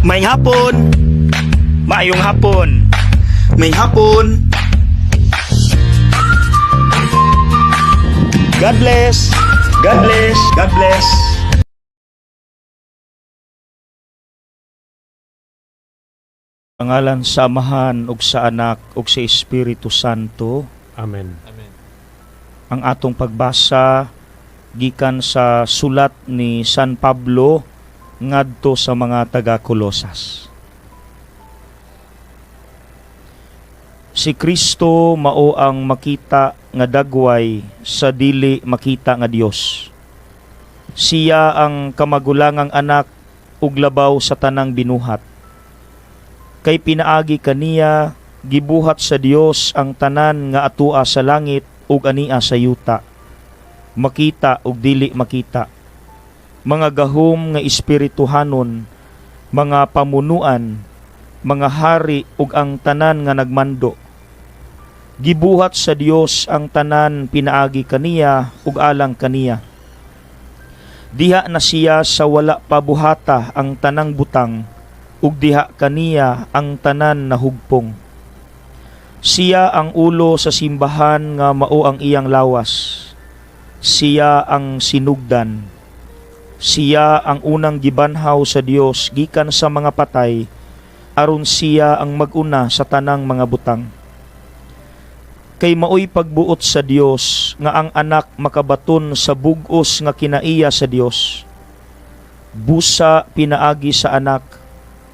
Maayong hapon. Maayong hapon. Maayong hapon. God bless. God bless. God bless. Pangalan sa Amahan ug sa Anak ug sa Espiritu Santo. Amen. Amen. Ang atong pagbasa gikan sa sulat ni San Pablo ngadto sa mga taga Colosas. Si Kristo mao ang makita nga dagway sa dili makita nga Dios. Siya ang kamagulangang anak ug labaw sa tanang binuhat. Kay pinaagi kaniya gibuhat sa Dios ang tanan nga atua sa langit ug ania sa yuta, makita ug dili makita, mga gahom nga espirituhanon, mga pamunuan, mga hari ug ang tanan nga nagmando. Gibuhat sa Dios ang tanan pinaagi kaniya ug alang kaniya. Diha na siya sa wala pa buhata ang tanang butang, ug diha kaniya ang tanan nahugpong. Siya ang ulo sa simbahan nga mao ang iyang lawas. Siya ang sinugdan. Siya ang unang gibanhaw sa Dios gikan sa mga patay, aron siya ang mag-una sa tanang mga butang. Kay maoy pagbuot sa Dios nga ang anak makabaton sa bug-os nga kinaiya sa Dios. Busa pinaagi sa anak,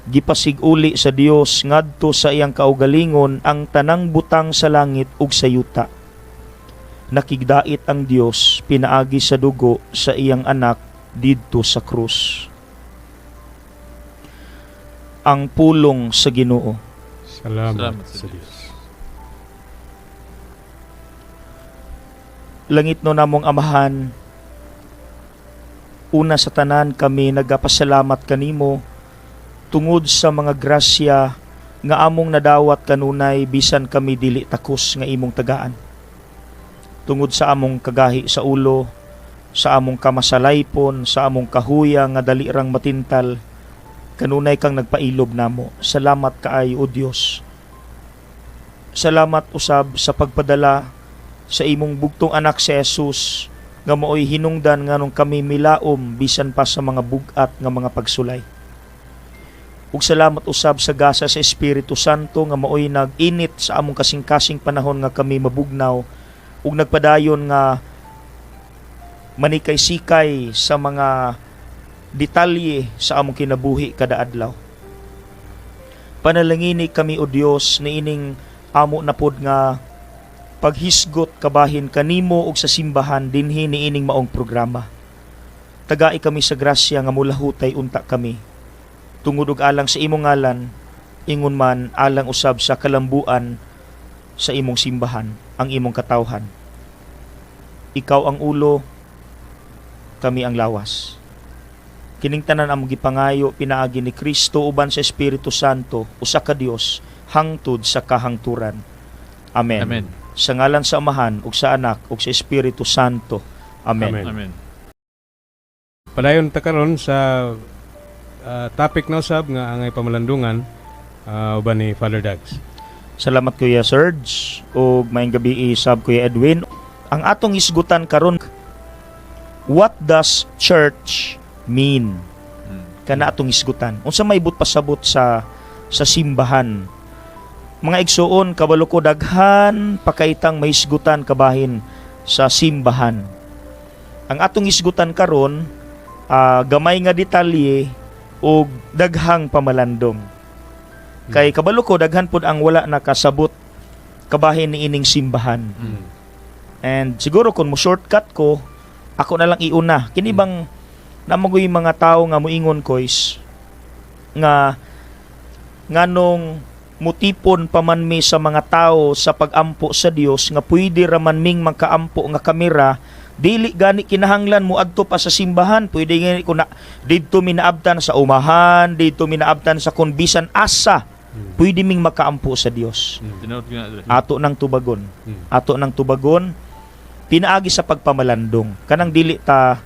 gipasig-uli sa Dios ngadto sa iyang kaugalingon ang tanang butang sa langit ug sa yuta. Nakigdait ang Dios pinaagi sa dugo sa iyang anak didto sa krus. Ang pulong sa Ginoo. Salamat, Salamat sa sa Dios. Langit no namong Amahan, una sa tanan kami nagapasalamat kanimo tungod sa mga grasya nga among nadawat kanunay bisan kami dili takos nga imong tagaan. Tungod sa among kagahi sa ulo, sa among kamasalaypon, sa among kahuya nga dali rang matintal, kanunay kang nagpailob namo. Salamat kaayo, O Dios. Salamat usab sa pagpadala sa imong bugtong anak si Jesus nga maoy hinungdan nganong kami milaom bisan pa sa mga bug-at nga mga pagsulay. Ug salamat usab sa gasa sa Espiritu Santo nga maoy nag-init sa among kasing-kasing panahon nga kami mabugnaw ug nagpadayon nga manikay-sikay sa mga detalye sa among kinabuhi kada adlaw. Panalangini kami, O Dios, niining amo na pod nga paghisgot kabahin kanimo ug sa simbahan dinhi niining maong programa. Tagai kami sa grasya nga mulahutay unta kami. Tungod ug alang sa imong ngalan, ingon man alang usab sa kalambuan sa imong simbahan, ang imong katawhan. Ikaw ang ulo, kami ang lawas. Kining tanan among gipangayo pinaagi ni Kristo uban sa Espiritu Santo, usa ka Dios, hangtod sa kahangturan. Amen. Amen. Sa ngalan sa Amahan ug sa Anak ug sa Espiritu Santo. Amen. Amen. Amen. Padayon ta karon sa topic na usab nga angay pamalandungan uban ni Father Dags. Salamat, Kuya Serge, ug maayong gabi sab, Kuya Edwin. Ang atong isgutan karon, what does church mean? Kana atong isgutan. Unsa may but pasabot sa simbahan? Mga igsuon, kabalo ko daghan pakaitang mahisgutan kabahin sa simbahan. Ang atong isgutan karon, gamay nga detalye ug daghang pamalandong. Kay kabalo ko daghan pud ang wala nakasabot kabahin ni ining simbahan. And siguro kung mo shortcut ko, ako na lang iuna. Kini bang namagoy mga tao nga moingon koys nga nganong mutipon pa man mi sa mga tao sa pagampo sa Dios nga pwede ra man ming makaampo nga kamera, dili gani kinahanglan mo adto pa sa simbahan, pwede gani kun na didto mi naabtan sa umahan, didto mi naabtan sa kun bisan asa, pwede ming makaampo sa Dios. Tinuod gyud na dre. Ato nang tubagon. Ato nang tubagon pinaagi sa pagpamalandong kanang dili ta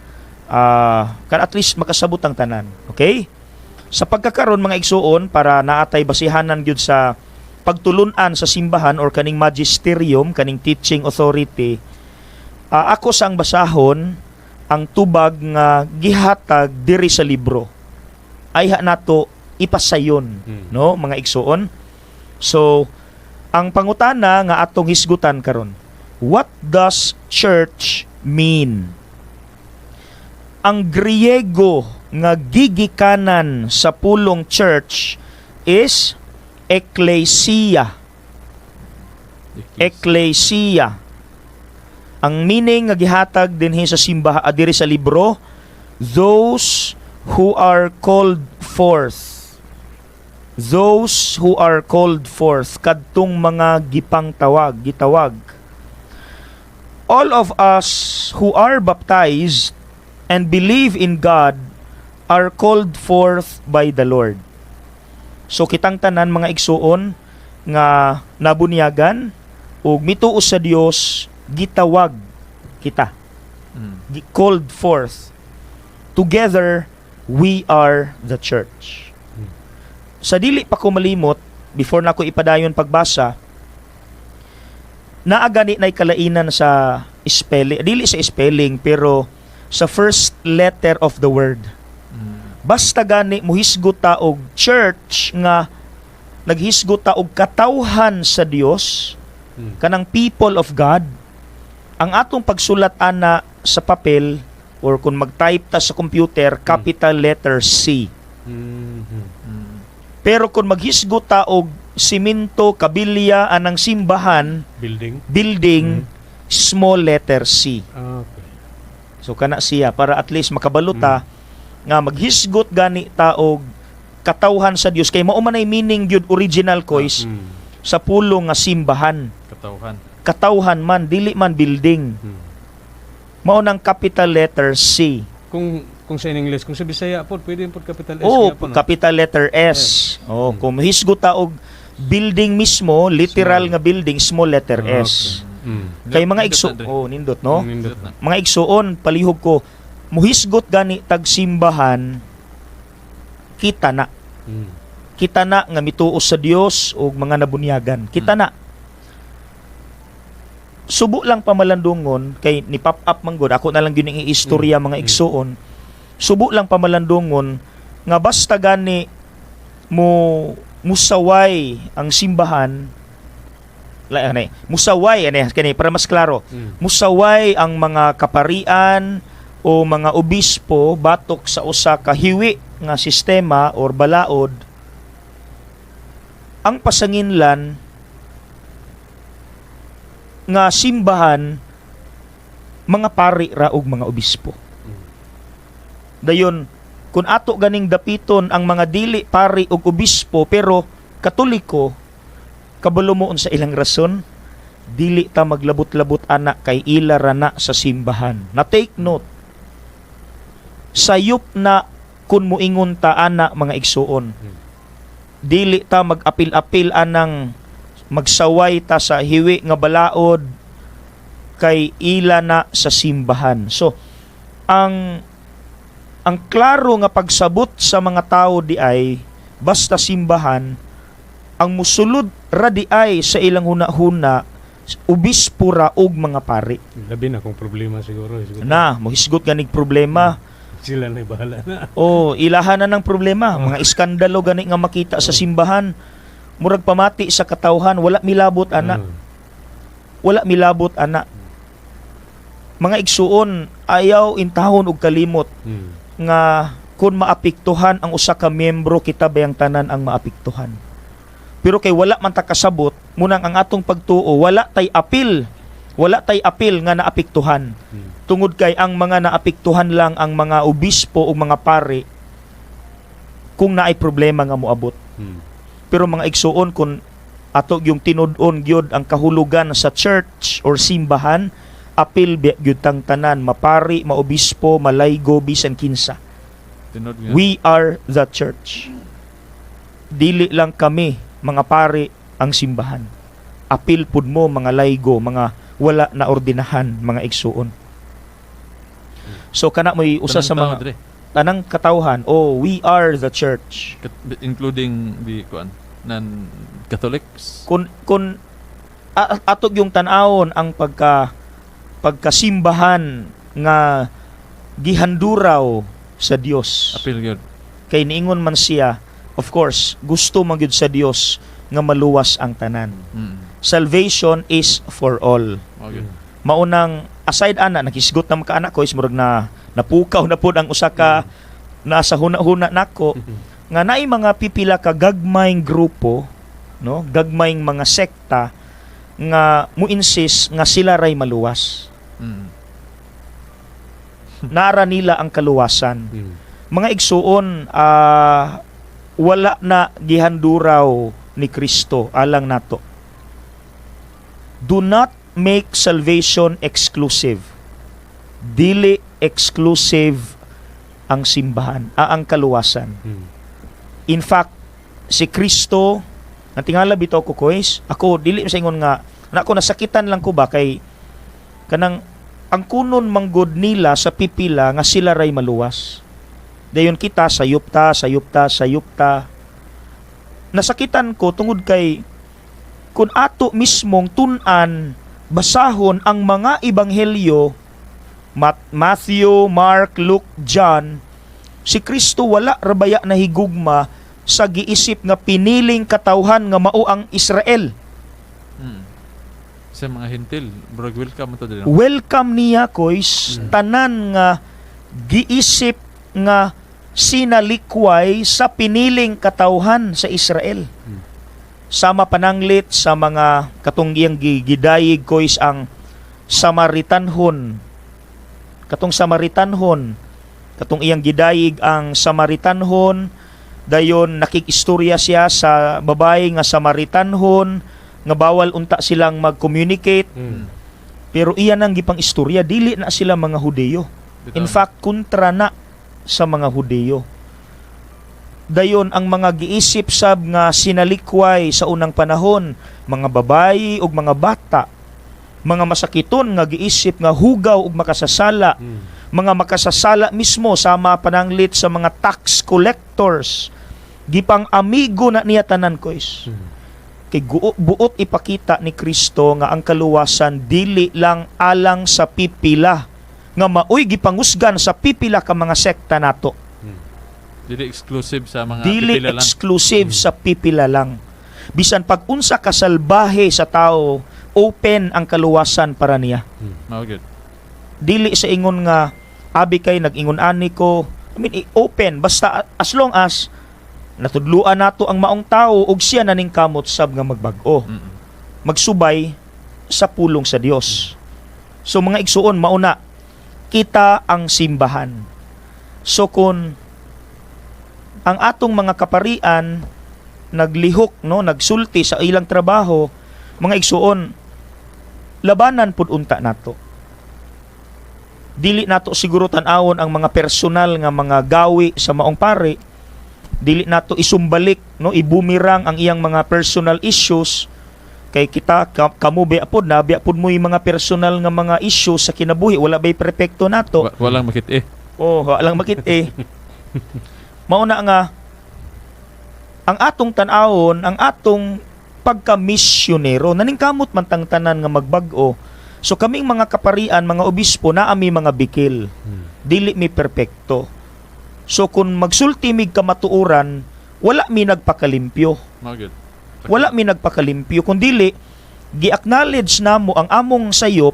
kan at least makasabot ang tanan. Okay. Sa pagkakaron, mga igsuon, para naatay basihanan gyud sa pagtulunan sa simbahan or kaning magisterium, kaning teaching authority, ako sang basahon ang tubag nga gihatag diri sa libro. Ayha nato ipasayon, no, mga igsuon. So, ang pangutana nga atong hisgutan karon, what does church mean? Ang Griego nga gigikanan sa pulong church is ekklesia. Ekklesia. Ang meaning nga gihatag dinhi sa simbahan, diri sa libro, those who are called forth. Those who are called forth, kadtong mga gipangtawag, gitawag. All of us who are baptized and believe in God are called forth by the Lord. So kitang tanan, mga igsuon, nga nabunyagan ug mituo sa Dios, gitawag kita. Called forth. Together we are the church. Sa dili pa ko malimot, before na ko ipadayon pagbasa, naa gani nay kalainan sa spelling, dili sa spelling pero sa first letter of the word. Basta gani muhisgot ta og church nga naghisgot ta og katawhan sa Dios, kanang people of God, ang atong pagsulat ana sa papel or kung mag-type ta sa computer, capital letter C. Pero kung maghisgot ta og simento, kabilya anang simbahan, Building. Building, small letter C. So kana siya para at least makabalo ta nga maghisgot gani ta og katawhan sa Dios kay mao man ay meaning gyud original kois sa pulong nga simbahan. Katawhan. Katawhan man, dili man building. Mao nang capital letter C. Kung sa in English, kung sa Bisaya po, pwede po capital S. Oh, gyapon, no? Capital letter S. Oh, kung hisgot ta og building mismo, literal Small. Nga building, small letter S. Kay mga Nindot igso na, Dre. oh, nindot, no? Nindot. Nindot na. Mga igsuon, palihog ko muhisgot gani tag simbahan, kita na. Kita na nga mituo sa Dios ug mga nabunyagan. Kita na. Subo lang pamalandungon kay ni pop up man gud ako na lang gyud ning iistorya, mga igsuon. Subo lang pamalandungon nga basta gani mo musaway ang simbahan la ani musaway ani kani para mas klaro, musaway ang mga kaparian o mga obispo batok sa usa ka hiwi nga sistema or balaod, ang pasanginlan nga simbahan, mga pari ra og mga obispo. Dayon kung ato ganing dapiton ang mga dili pari og obispo pero Katoliko, kabalo mo unsa ilang rason? Dili ta maglabot-labot ana kay ila ra na sa simbahan. Na take note, sayop na kun moingon ta ana, mga igsuon. Dili ta mag-apil-apil anang magsaway ta sa hiwi nga balaod kay ila na sa simbahan. So ang klaro nga pagsabot sa mga tao di ay basta simbahan, ang musulod ra di ay sa ilang huna-huna, obispo ra og mga pari. Labi na kung problema siguro. Siguro. Na mohisgot ganig problema. Sila na bahala na. O ilahan na ng problema, mga iskandalo gani nga makita sa simbahan, murag pamati sa katawhan, wala milabot ana. Wala milabot ana. Mga igsuon, ayaw intahon og kalimot nga kung maapektuhan ang usa ka miyembro, kita bayang tanan ang maapektuhan. Pero kay wala man ta kasabot, munang ang atong pagtuo, wala tay apil, wala tay apil nga naapektuhan tungod kay ang mga naapektuhan lang ang mga obispo o mga pari kung naay problema nga moabot. Pero mga igsuon, kung ato yung tinud-on gyud ang kahulugan sa church or simbahan, apil gyud tang tanan, mapari, maobispo, malaygo, bisan kinsa. Tinod nga. We are the church. Dili lang kami mga pari ang simbahan. Apil pud mo mga laygo, mga wala na ordinahan, mga igsuon. So kana mo'y usa Tanang sa tao, mga Dre. Tanang katawhan, oh, we are the church. Including the kuan, non Catholics. Kung atog yung tan-awon ang pagkasimbahan nga gihanduraw sa Dios. Apil gyud. Kay niingon man siya, of course, gusto man gyud sa Dios nga maluwas ang tanan. Salvation is for all. Mao gyud. Maunang aside ana, nakisgot na maka-anak ko is murag na napukaw na pud ang usa ka nasa huna-huna nako nga naay mga pipila ka gagmayng grupo, no, gagmayng mga sekta nga mo-insist nga sila ray maluwas. Nara nila ang kaluwasan. Mga igsuon, wala na gihanduraw ni Kristo alang nato. Do not make salvation exclusive. Dili exclusive ang simbahan, ang kaluwasan. In fact, si Kristo, ang tingala bitaw ko kois, ako dili sa ingon nga na ako nasakitan lang ko ba kay kanang ang kunon manggod nila sa pipila nga sila ray maluwas. Dayon kita sayop ta, sayop ta, sayop ta. Nasakitan ko tungod kay kung ato mismong tun-an, basahon ang mga ebanghelyo, Matthew, Mark, Luke, John, si Kristo wala rabaya na higugma sa giisip nga piniling katawhan nga mao ang Israel. Sa mga Hentil, murag welcome to dili, no? Welcome niya kois tanan nga giisip nga sinalikway sa piniling katawhan sa Israel. Sama pananglit sa mga katong iyang gidayig kois ang Samaritanhon. Katong Samaritanhon, katong iyang gidayig ang Samaritanhon, dayon nakikistorya siya sa babae nga Samaritanhon nga bawal unta silang mag-communicate, pero iyan ang gipang istorya, dili na sila mga Hudeyo. Bitaw. In fact, kontra na sa mga Hudeyo. Dayon ang mga giisip sab nga sinalikway sa unang panahon, mga babayi ug mga bata, mga masakiton nga giisip nga hugaw ug makasasala, mga makasasala mismo, sama pananglit sa mga tax collectors, gipang amigo na niya tanan kois. Kay buot ipakita ni Kristo nga ang kaluwasan dili lang alang sa pipila nga maoy gipangusgan sa pipila ka mga sekta nato. Dili exclusive sa mga Dili pipila lang. Exclusive sa pipila lang. Bisan pag unsa ka salbahe sa tao, open ang kaluwasan para niya. Mao gyud. Dili sa ingon nga abi kay nag-ingon ani ko. I mean, open basta as long as natudluan nato ang maong tao ug siya naning kamot sab nga magbag-o, magsubay sa pulong sa Dios. So mga igsuon, mauna kita ang simbahan. So kung ang atong mga kaparian naglihok, no, nagsulti sa ilang trabaho, mga igsuon, labanan pud unta nato. Dili nato siguro tan-awon ang mga personal nga mga gawi sa maong pare. Dili nato isumbalik, no, ibumirang ang iyang mga personal issues kay kita kamo biya pod na biya pod mo yung mga personal nga mga issues sa kinabuhi, wala bay perpekto nato. Walang makit eh. Oh, walang makit eh. Mauna nga ang atong tan-awon, ang atong pagka-misyonero, naningkamot man tang tanan nga magbag-o. So kaming mga kaparian, mga obispo, naa mi mga bikil. Dili mi perpekto. So kung magsulti mig kamatuoran, wala mi nagpakalimpyo. Mao gyud. Wala mi nagpakalimpyo kun dili gi-acknowledge namo ang among sayop,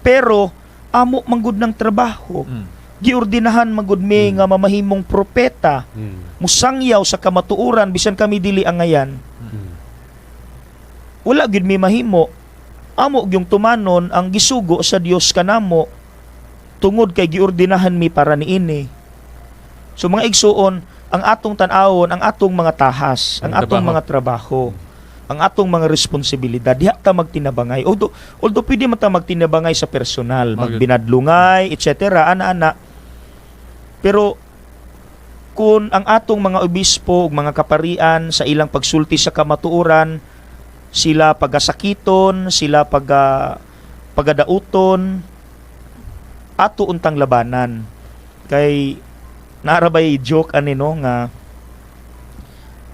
pero amo manggod ng trabaho. Giordinahan manggod mi nga mamahimong propeta, musangyaw sa kamatuoran bisan kami dili angayan. Wala gyud mi mahimo. Amo gyung tumanon ang gisugo sa Dios kanamo tungod kay giordinahan mi para niini. So mga igsuon, ang atong tan-awon, ang atong mga tahas, ang Ang atong trabaho. Mga trabaho, ang atong mga responsibilidad, diha ta magtinabangay. Although pwede man ta magtinabangay sa personal, Mga magbinadlungay, etc., ana-ana. Pero kung ang atong mga obispo ug mga kaparian sa ilang pagsulti sa kamatuoran, sila pagasakiton, sila pagadauton, ato untang labanan. Kay Naa ra bay joke ani, no, nga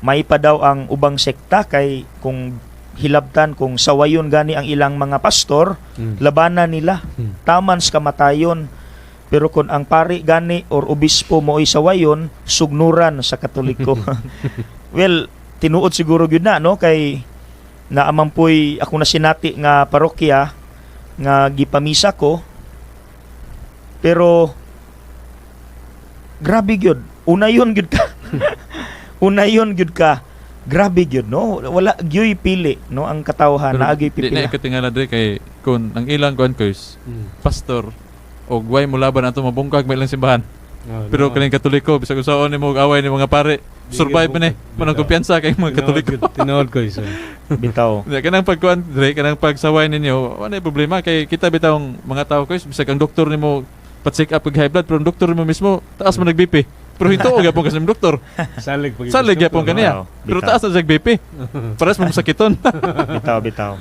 may pa daw ang ubang sekta kay kung hilabtan kung sawayon gani ang ilang mga pastor, labanan nila taman sa kamatayon, pero kung ang pari gani or obispo mo'y sawayon, sugnuran sa Katoliko. Well, tinuod siguro gyud na, no, kay naa man poy ako na sinati nga parokya nga gipamisa ko, pero grabe gyud, unayon gyud ka, unayon gyud ka, grabe gyud, no, wala gyuy pili, no, ang katawhan Pero naa gyuy di na pipila. ikatingala dre kay kung ang ilang kuan koys pastor og way mo laban ato, mabungkag may ilang simbahan. Oh, Pero no. kaning Katoliko, bisag usaon nimo og away ni mga pare, Di survive gyud man eh. bungkag. Manang Bitaw. kumpiyansa kay mga Tinuod Katoliko. gyud, tinuod ko isa. Bitaw. Di, kanang pagkuan dre, kanang pagsaway ninyo, wala problema kay kita bitawng mga tao koys, bisag ang doktor nimo pa-check up og high blood, pero ang doktor nimo mismo taas man nag BP. Pero hinto og gyapon kasi doktor. Salig pag Salig gyapon kaniya. Wow, Pero bitaw. taas na siya BP. Pares mo masakiton. Bitaw, bitaw.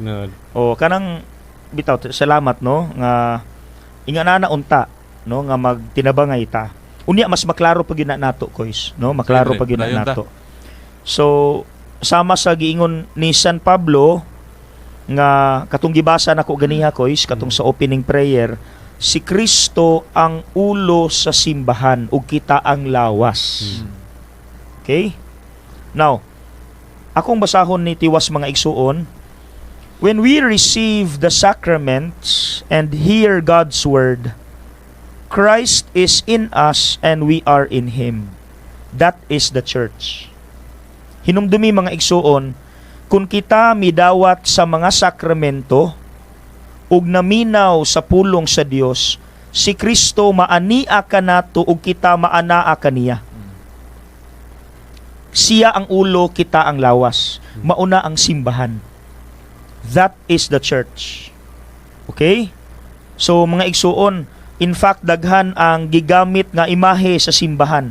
Tinuod. O kanang bitaw, salamat, no, nga inga na unta, no, nga magtinabangay ta. Unya mas maklaro pa gyud na nato, koys, no, maklaro Siyempre, pa gyud na dayon ta. nato. So sama sa giingon ni San Pablo nga katong gibasa nako ganiha, koys, katong sa opening prayer, si Kristo ang ulo sa simbahan ug kita ang lawas. Okay? Now, akong basahon ni tiwas, mga igsuon, when we receive the sacraments and hear God's word, Christ is in us and we are in Him. That is the church. Hinumdumi, mga igsuon, kung kita midawat sa mga sakramento ug naminaw sa pulong sa Dios, si Kristo maania kanato ug kita maanaa kaniya. Siya ang ulo, kita ang lawas. Mauna ang simbahan. That is the church. Okay? So mga igsuon, in fact daghan ang gigamit nga imahe sa simbahan.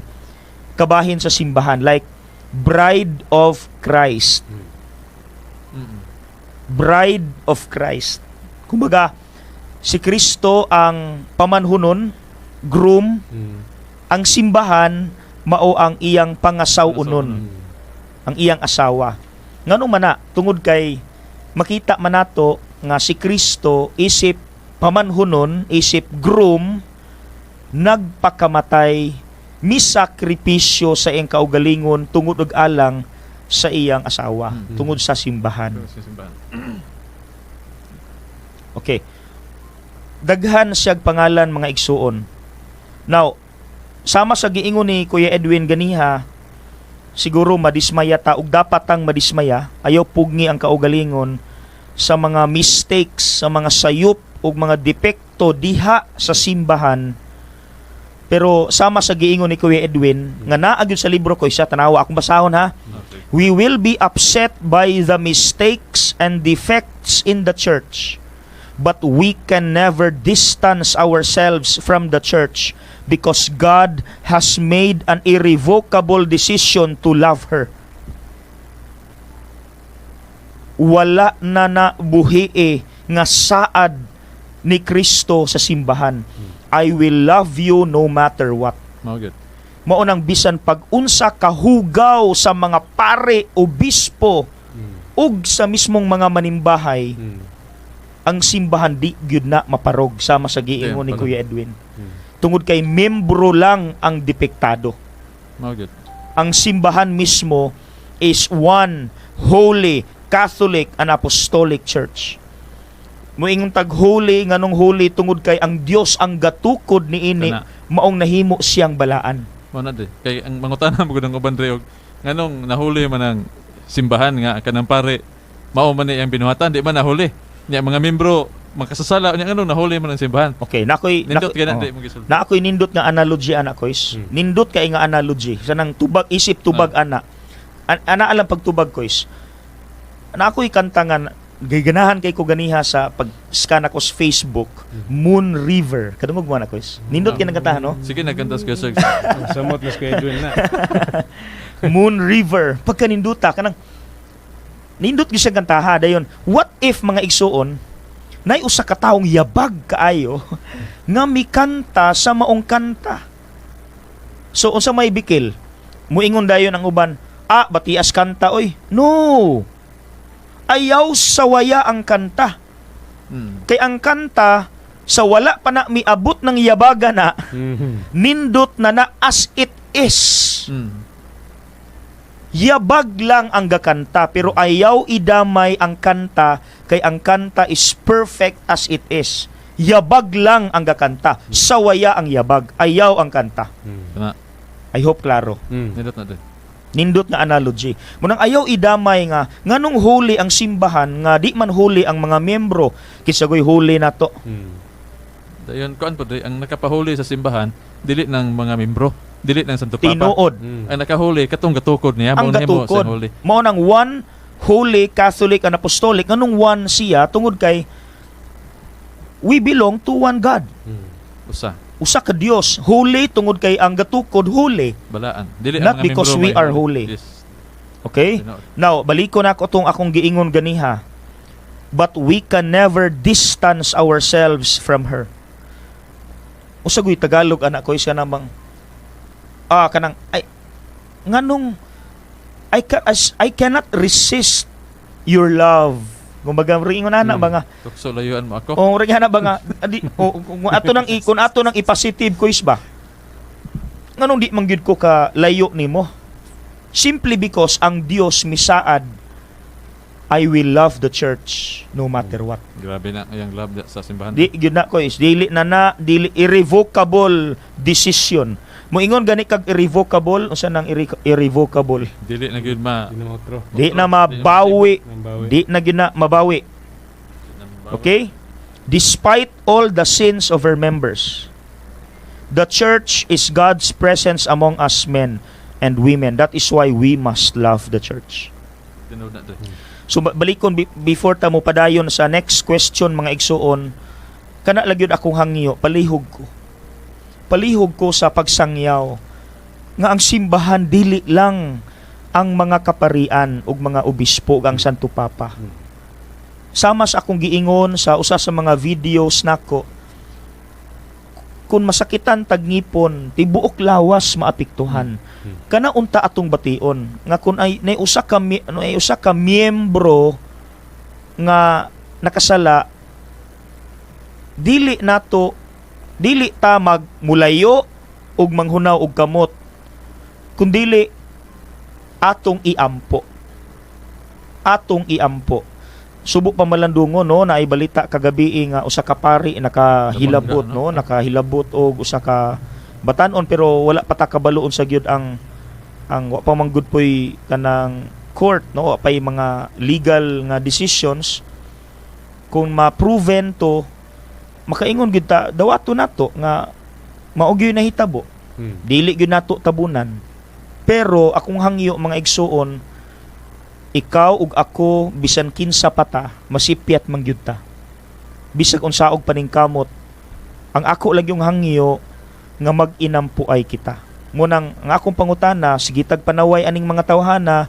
Kabahin sa simbahan like Bride of Christ. Bride of Christ. Kumbaga, si Kristo ang pamanhunon, groom, ang simbahan mao ang iyang pangasaw-unon, ang iyang asawa. Ngano man na, tungod kay makita man nato nga si Kristo isip pamanhunon, isip groom, nagpakamatay, misakripisyo sa iyang kaugalingon tungod og alang sa iyang asawa, tungod sa simbahan. Sa simbahan. Okay. Daghan siyag pangalan, mga igsuon. Now, sama sa giingon ni Kuya Edwin ganiha, siguro madismaya ta ug dapat tang madismaya, ayaw pugni ang kaugalingon sa mga mistakes, sa mga sayop ug mga depekto diha sa simbahan. Pero sama sa giingon ni Kuya Edwin, nga naa gyud sa libro ko isa, tanawa akong basahon ha. Okay. We will be upset by the mistakes and defects in the church, but we can never distance ourselves from the church because God has made an irrevocable decision to love her. Wala na na buhie nga saad ni Kristo sa simbahan. I will love you no matter what. Mao gyud. Mao nang bisan pag-unsa kahugaw sa mga pare, obispo ug sa mismong mga manimbahay, ang simbahan di gyud na maparog sama sa giingon ni Di, Kuya Edwin. Tungod kay membro lang ang depektado. Mao gyud. Ang simbahan mismo is one holy, Catholic and Apostolic Church. Moingon tag holy, nganong holy? Tungod kay ang Dios ang gatukod niini, Kana. Maong nahimo siyang balaan. Mao na di. Kay ang mangutana mo gud ang uban dre og nganong nahuli man ang simbahan nga kanang pare mao man ni ang binuhatan, di man nahuli. Nya mga membro makasasala, nya nganong nahuli man ang simbahan? Okay, nakoy Nindot kay na oh. di mo gisulti. Na ako'y nindot nga analogy ana, koys. Nindot kay nga analogy sa nang tubag isip tubag ana. Ana alam pagtubag, koys. Na ako'y kanta nga giganahan kay ko ganiha sa pag-scan ako sa Facebook, Moon River. Kadungog mo na, koys. Nindot kay nang kantahan, no? Sige, nagkanta sa Kuya. Ang samot na si Kuya Edwin na. Moon River. Pagka ninduta kanang nindot gyud siya kantaha dayon. What if, mga igsuon, nay usa ka taong yabag kaayo nga mikanta sa maong kanta? So unsa may bikil? Muingon dayon ang uban, "Ah, batias kanta oy." No. Ayaw sawaya ang kanta. Kay ang kanta sa wala pa na miabot ng yabaga na, nindot na na as it is. Yabag lang ang gakanta, pero ayaw idamay ang kanta kay ang kanta is perfect as it is. Yabag lang ang gakanta. Sawaya ang yabag. Ayaw ang kanta. Tama. I hope klaro. Nindot na din. Nindot nga analogy. Munang ayaw idamay nga nganong huli ang simbahan nga di man huli ang mga miyembro, kisagoy huli nato. Dayon kuan po ang nakapahuli sa simbahan dili ng mga membro, dili ng Santo Papa. Tinuod. Ang nakahuli katong gatukod niya, Ang mao nahimo gatukod. sa huli. Mao nang one holy, Catholic and Apostolic. Nganong one siya? Tungod kay we belong to one God. Usa. Usa ka Dios. Holy tungod kay ang gatukod holy. Balaan. Dili Not ang mga because membro we may are holy. Yes. Okay? Tinuod. Now, baliko na ako tong akong giingon ganiha. But we can never distance ourselves from her. Usa guy Tagalog anak ko, isa namang kanang ay nganong I cannot resist your love. Kumbaga ringon ana ba nga? Tukso layuan mo ako. O ringon ana ba nga adi, o, kung ato nang i-positive ko is ba? Nganong di man gyud ko ka layo nimo? Simply because ang Dios misaad, "I will love the church no matter what." Grabe na ang love sa simbahan. Di gyud na ko is dili na na dili irrevocable decision. Moingon gani kag irrevocable, unsa nang irrevocable? Dili na gyud ma Di na mautro. Di na mabawi, Nang bawi. di na gyud na mabawi. Okay? Despite all the sins of her members, the church is God's presence among us men and women. That is why we must love the church. Tinuod na dre. So balikon before ta mo padayon sa next question, mga igsuon, kana lang gyud akong hangyo, palihog ko. Palihog ko sa pagsangyaw nga ang simbahan dili lang ang mga kaparian ug mga obispo ug ang Santo Papa. Sama sa akong giingon sa usa sa mga videos nako, kung masakitan tag ngipon, tibuok lawas maapektuhan. Kana unta atong bation nga kung ay nay usa ka ano, ay usa ka miyembro nga nakasala, dili nato, dili ta magmulayo ug manghunaw og kamot, kundili atong iampo, atong iampo. Subo pamalandungon, no, naay balita kagabi nga usa ka pari nakahilabot, Nabangga, no, no? Nakahilabot og usa ka batanon, pero wala pa ta kabalo unsa gyud ang wa pa man gud poy kanang court, no, wa pay mga legal nga decisions. Kung ma-proven to, makaingon gyud ta, dawato nato nga mao gyud nahitabo. Dili gyud nato tabunan, pero akong hangyo, mga igsuon, ikaw ug ako, bisan kinsa pa ta, masipyat man gyud ta bisag unsaog paningkamot. Ang ako lang yung hangyo nga mag-inampuay kita. Munang ang akong pangutana, sige tag panaway aning mga tawhana,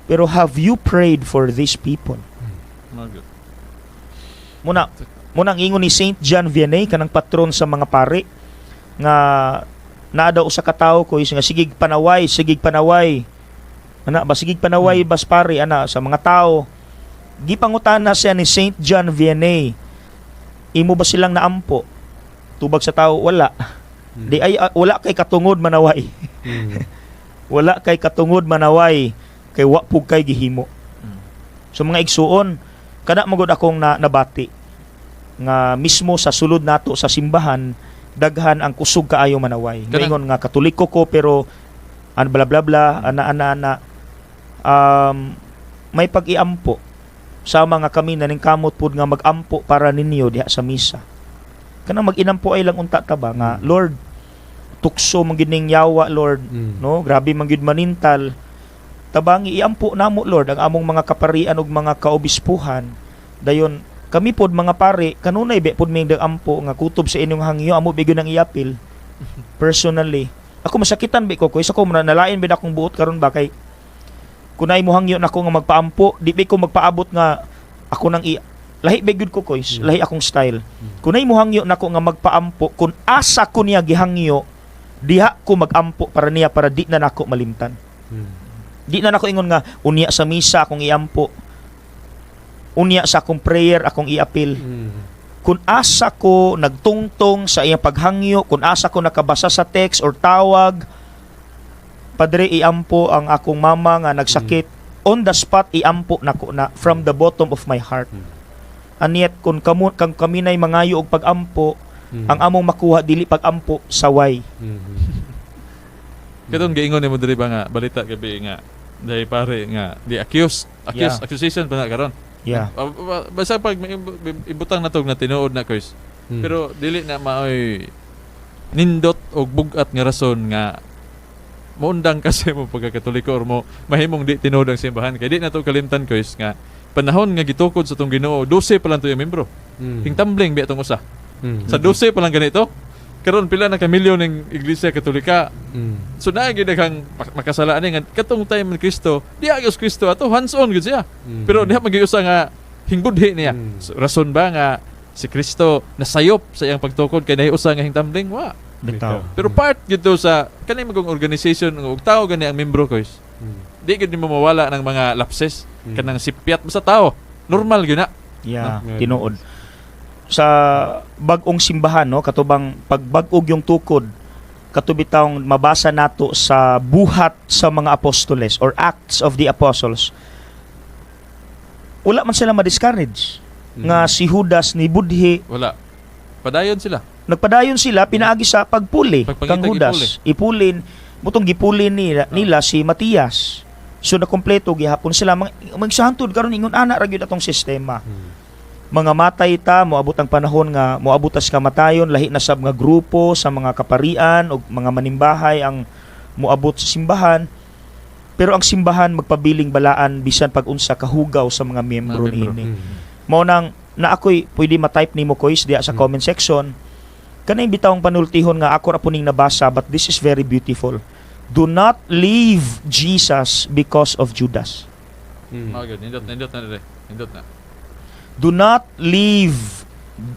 pero have you prayed for these people? Mao gyud. Muna munang ingon ni Saint John Vianney, kanang patron sa mga pari, nga naa daw usa ka tawo ko nga sigig panaway, sigig panaway. Ana ba, sigig panaway bas pare ana sa mga tao. Gipangutana siya ni Saint John Vianney, "Imo ba silang naampo?" Tubag sa tao, "Wala." Di ay wala kay katungod manaway. Wala kay katungod manaway kay wa pug kay gihimo. So mga igsuon, kada magod akong na, nabati nga mismo sa sulod nato sa simbahan daghan ang kusog kaayo manaway. Moingon nga Katoliko ko pero an bla bla bla ana ana ana, may pag-iampo sama nga kami naningkamot pud nga mag-ampo para ninyo diha sa misa. Kanang mag-inampo ay lang unta ta ba nga, "Lord, tukso man gyud ning yawa, Lord, no, grabe man gyud manintal. Tabangi, iampo namo, Lord, ang among mga kaparian ug mga kaobispuhan." Dayon kami pod mga pare, kanunay be pod may ampo nga kutob sa inyong hangyo, amo be gyud ang iapil. Personally, ako masakitan be ko ko isa ko nalain be akong buot karon ba, kay kunay mo hangyo nako nga magpaampo, di be ko magpaabot nga ako nang i lahi be gyud ko koys, lahi akong style. Kunay mo hangyo nako nga magpaampo, kun asa ko niya gihangyo, Diha ko magampo para niya para di na nako malimtan. Di na nako ingon nga unya sa misa akong iampo. Unya sa akong prayer akong iapil. Kung asa ko nagtungtong sa iyang paghangyo, kung asa ko nakabasa sa text or tawag, "Padre, iampo ang akong mama nga nagsakit," on the spot iampo nako na from the bottom of my heart. And yet kung kamo kang kami nay mangayo og pagampo, ang among makuha dili pagampo, saway. Katong giingon nimo diri ba nga balita gabi nga dahil pare nga di accused accused accusation pa na karon. Basta pag may ibutang na tog na tinuod na, Chris. Pero dili na maoy nindot og bugat nga rason nga moundang kasi mo pagkakatoliko or mo mahimong di tinuod ang simbahan kay di na to kalimtan, Chris, nga panahon nga gitukod sa tong Ginoo, 12 pa lang to yung membro. Hingtambling biya tong usa. Sa 12 pa lang ganito. Karon pila na ka milyon ng Iglesia Katolika. So naa gyud kang makasala ani nga katong time ni Kristo, di agos Kristo ato hands on gyud siya. Pero diha magyusa nga hingbudhi niya. So, rason ba nga si Kristo nasayop sa iyang pagtukod kay nahiusa nga hingtambling? Wa. Bitaw. Pero part gyud to sa kanay magong organization nga og tao gani ang membro ko is. Di gyud nimo mawala ng mga lapses kanang sipyat mo sa tao. Normal gyud na. Yeah, No? tinuod. Sa bag-ong simbahan, no, katubang pagbag-og yung tukod, katubitawng mabasa nato sa Buhat sa mga Apostoles or Acts of the Apostles. Wala man sila ma-discourage nga si Judas ni budhi. Wala. Padayon sila. Nagpadayon sila pinaagi sa pagpuli Pagpangitag kang Judas. Ipulin mutong gipuli nila si Matias. So nakumpleto gihapon sila magsahantod karon ingon ana ra gyud atong sistema. Mga matay ta, moabot ang panahon nga moabot tas kamatayon, lahi na sab nga grupo sa mga kaparian o mga manimbahay ang moabot sa simbahan, pero ang simbahan magpabiling balaan bisan pag unsa kahugaw sa mga miyembro Mga miyembro. niini. Mao nang na ako'y pwede ma-type nimo, Kois, diya sa comment section kanay bitawng panultihon nga ako ra puning nabasa, but this is very beautiful: "Do not leave Jesus because of Judas." Mao gyud, nindot, nindot na dire. Nindot na. Do not leave,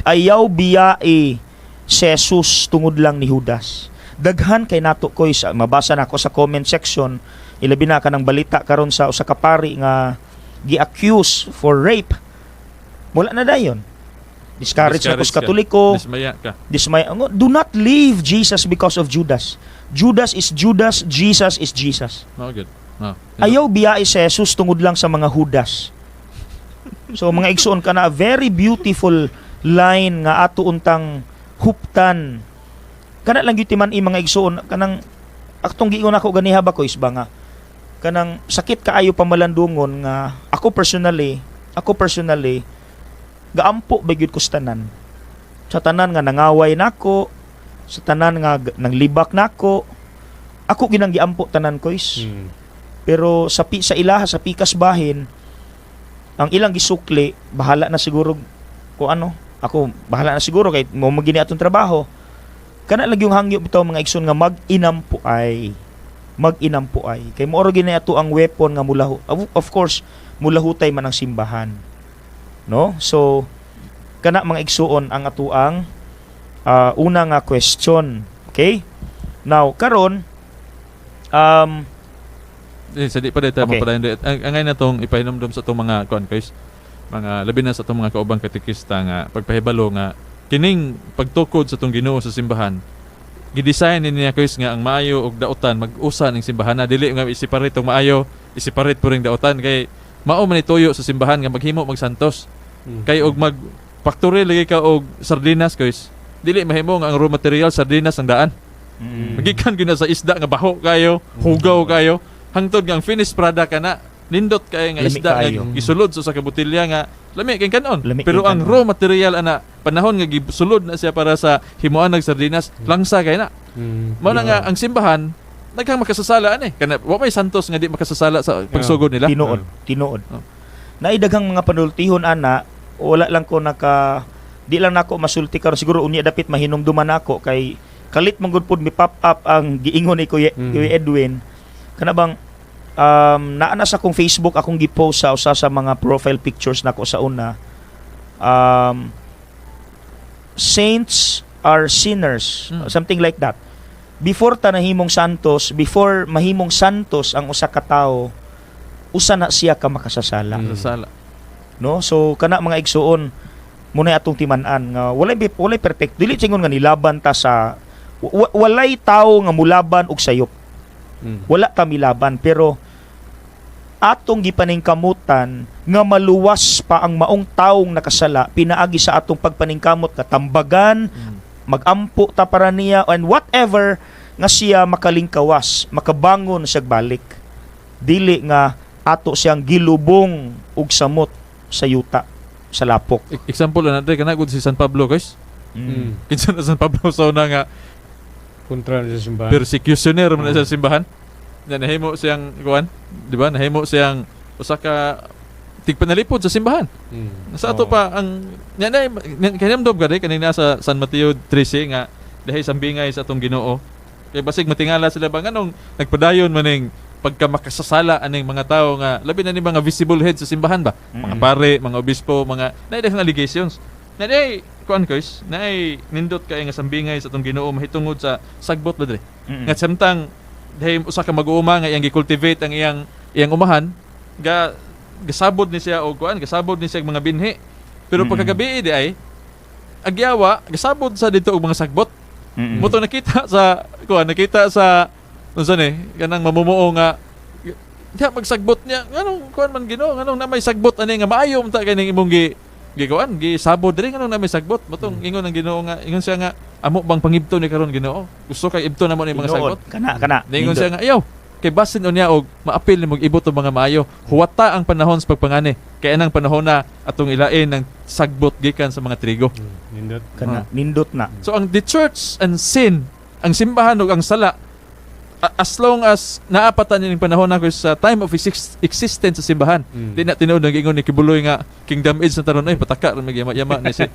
ayaw biyai si Jesus tungod lang ni Judas. Daghan kay nato koy sa mabasa nako sa comment section, ilabi na kanang balita karon sa usa ka pari nga gi-accuse for rape. Wala na dayon. Discourage na ko sa Discourage ka. Katoliko. Dismaya ka. Dismay. Do not leave Jesus because of Judas. Judas is Judas, Jesus is Jesus. Mao gyud. No. Ayaw biyai si Jesus tungod lang sa mga Judas. So mga igsoon ka na very beautiful line nga ato untang huptan. Kana lang gyud timan i mga igsoon kanang atong giingon ako ganiha ba ko isba nga kanang sakit kaayo pamalandungon nga ako personally gaampo ba gyud ko sa tanan. Sa tanan nga nangaway nako, sa tanan nga nanglibak nako, ako ginang giampo tanan ko is. Pero sa ilaha sa pikas bahin ang ilang gisukli, bahala na siguro kung ano. Ako bahala na siguro kay mo magini atong trabaho. Kana lang yung hangyo bitaw, mga igsoon, nga mag-inampo ay mag-inampo ay kay mao ra gini ato ang weapon nga mulaho. Of course mulahutay man ang simbahan, no? So kana, mga igsuon, ang atuang una nga question. Okay, now karon Eh, sa di pa dito okay. Mapadayon di. Ang ngay na tong ipahinomdom sa itong mga kuan guys, mga labi na sa itong mga kaubang katekista nga pagpahibalo nga kining pagtukod sa itong Ginoo sa simbahan, gidesign ni niya guys nga ang maayo ug dautan mag-usa ning simbahan na dili nga i-separate tong maayo, i-separate po ring dautan, kay mao man ituyo sa simbahan nga maghimo magsantos. Kay og mag factory lagi ka og sardinas guys, dili mahimo nga ang raw material sardinas ang daan. Magikan gyud na sa isda nga baho kayo, hugaw kayo, hangtod nga ang finished product ka na nindot kay nga Lami isda nga kaayo. gisulod sa ka botelya nga lami kay kanon. Lami Pero kay ang kanon. raw material ana panahon nga gisulod na siya para sa himuan ng sardinas, langsa kay na. Mao na nga ang simbahan daghang makasasala ani. Kana wa may santos nga di makasasala sa pagsugod nila. Tinuod, tinuod. Oh. Naidaghang mga panultihon ana, wala lang ko naka di lang nako masulti karon, siguro unya dapit mahinumduman nako kay kalit man gud pud mi pop up ang giingon ni Kuya, Kuya Edwin. Kana bang naa na sa akong Facebook akong gi-post sa usa sa mga profile pictures nako sa una. Saints are sinners, something like that. Before ta nahimong santos, before mahimong santos ang usa ka tawo, usa na siya ka makasasala. Sala. No? So kana, mga igsuon, muna atong timan-an nga walay perfect. Dili singon nga nilaban ta sa walay tawo nga mulaban og sayop. Wala ta milaban, pero atong gipaningkamutan nga maluwas pa ang maong taong nakasala pinaagi sa atong pagpaningkamot nga tambagan, magampo ta para niya and whatever, nga siya makalingkawas, makabangon siya balik. Dili nga ato siyang gilubong og samot sa yuta, sa lapok. Example na dre, kana gud si San Pablo, guys. Kinsa na San Pablo sa una nga Kontra na sa simbahan. Persecutioner man na sa simbahan. Na nahimo siyang kuan, di ba? Nahimo siyang usa ka tigpanalipod sa simbahan. Sa ato pa ang nya na kanam ka kani nasa San Mateo 13 nga dahil sambingay sa atong Ginoo. Kay basig matingala sila ba nganong nagpadayon maning pagka makasasala aning mga tao nga labi na ni mga visible heads sa simbahan ba? Mga pare, mga obispo, mga naay daghang allegations. Naay kuan, guys, naay nindot kay nga sambingay sa atong Ginoo mahitungod sa sagbot ba dre. Nga samtang dahil usa ka mag-uuma nga iyang gi-cultivate ang iyang iyang umahan, ga gasabod ni siya og kuan, gasabod ni siya og mga binhi. Pero pagkagabi di ay agyawa, gasabod sa dito og mga sagbot. Mo to nakita sa kuan, nakita sa unsa ni kanang mamumuo nga diha magsagbot niya, nganong kuan man, Ginoo, nganong na may sagbot ani nga maayo unta kaning imong gi gikuan gisabod diri, nganong na may sagbot? Motong ingon ang Ginoo nga, ingon siya nga, amo bang pangibto ni karon, Ginoo? Gusto kay ibto na mo ni mga Tinuod. sagbot. Kana kana. Ningon Nindot. siya nga, ayaw. Kay basin unya og maapil ni ibot og mga maayo. Huwata ang panahon sa pagpangani. Kay anang panahon na atong ilain ng sagbot gikan sa mga trigo. Nindot. Kana nindot na. So ang the church and sin, ang simbahan ug ang sala, as long as naapatan ning panahon na sa time of existence sa simbahan. Di na tinuod nag ingon ni Kibuloy nga kingdom age na taron, ay pataka ra magyama-yama ni si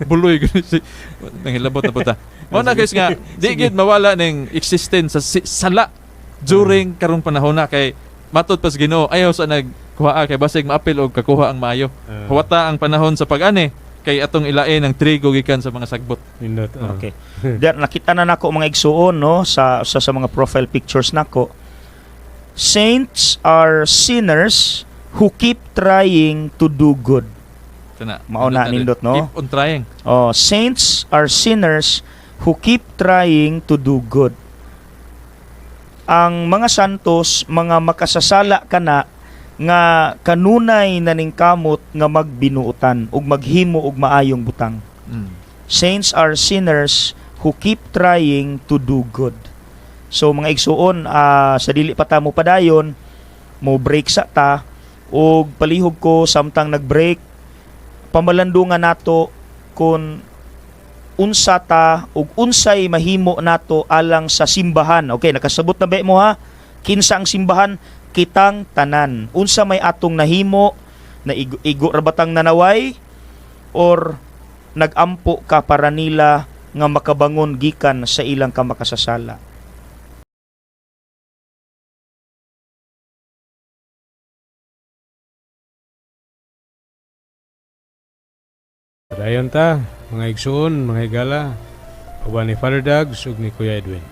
Buloy gani si nangilabot na puta. Mao na, guys, nga di gid mawala ning existence sa sala during karong panahon na, kay matud pas Ginoo ayaw sa nagkuha kay basig maapil og kakuha ang maayo. Huwata ang panahon sa pag-ani kay atong ilain ang trigo gikan sa mga sagbot. Nindot. Okay. Der nakita na nako, mga igsuon, no, sa mga profile pictures nako. Saints are sinners who keep trying to do good. Kana. Mao na, nindot, no? Keep on trying. Oh, saints are sinners who keep trying to do good. Ang mga santos, mga makasasala kana nga kanunay naningkamot nga magbinuotan ug maghimo og maayong butang. Saints are sinners who keep trying to do good. So mga igsuon, sa dili pa ta mo padayon, mo break sa ta og palihog ko samtang nag-break, pamalandungan nato kung unsa ta ug unsay mahimo nato alang sa simbahan. Okay, nakasabot na ba mo ha? Kinsa ang simbahan? Kitang tanan. Unsa may atong nahimo na igo, igo ra batang nanaway or nagampo ka para nila nga makabangon gikan sa ilang kamakasasala? Dayon ta, mga igsuon, mga higala, uban ni Father Dags ug ni Kuya Edwin.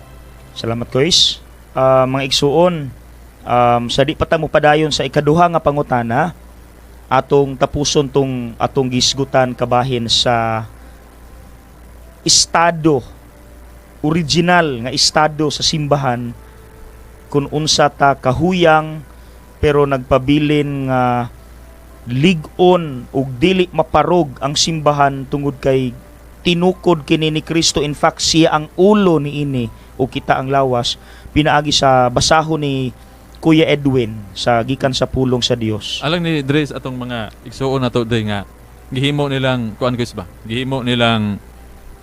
Salamat, Kois. Mga igsuon, sa di pa ta mo padayon sa ikaduha nga pangutana, atong tapuson tong atong gisgutan kabahin sa estado original nga estado sa simbahan, kung unsa ta kahuyang pero nagpabilin nga lig-on ug dili maparog ang simbahan tungod kay tinukod kini ni Kristo. In fact, siya ang ulo niini ug kita ang lawas, pinaagi sa basahon ni Kuya Edwin sa gikan sa pulong sa Dios. Alang ni Dres atong mga igsuon nato dre nga gihimo nilang kuan, guys, ba? Gihimo nilang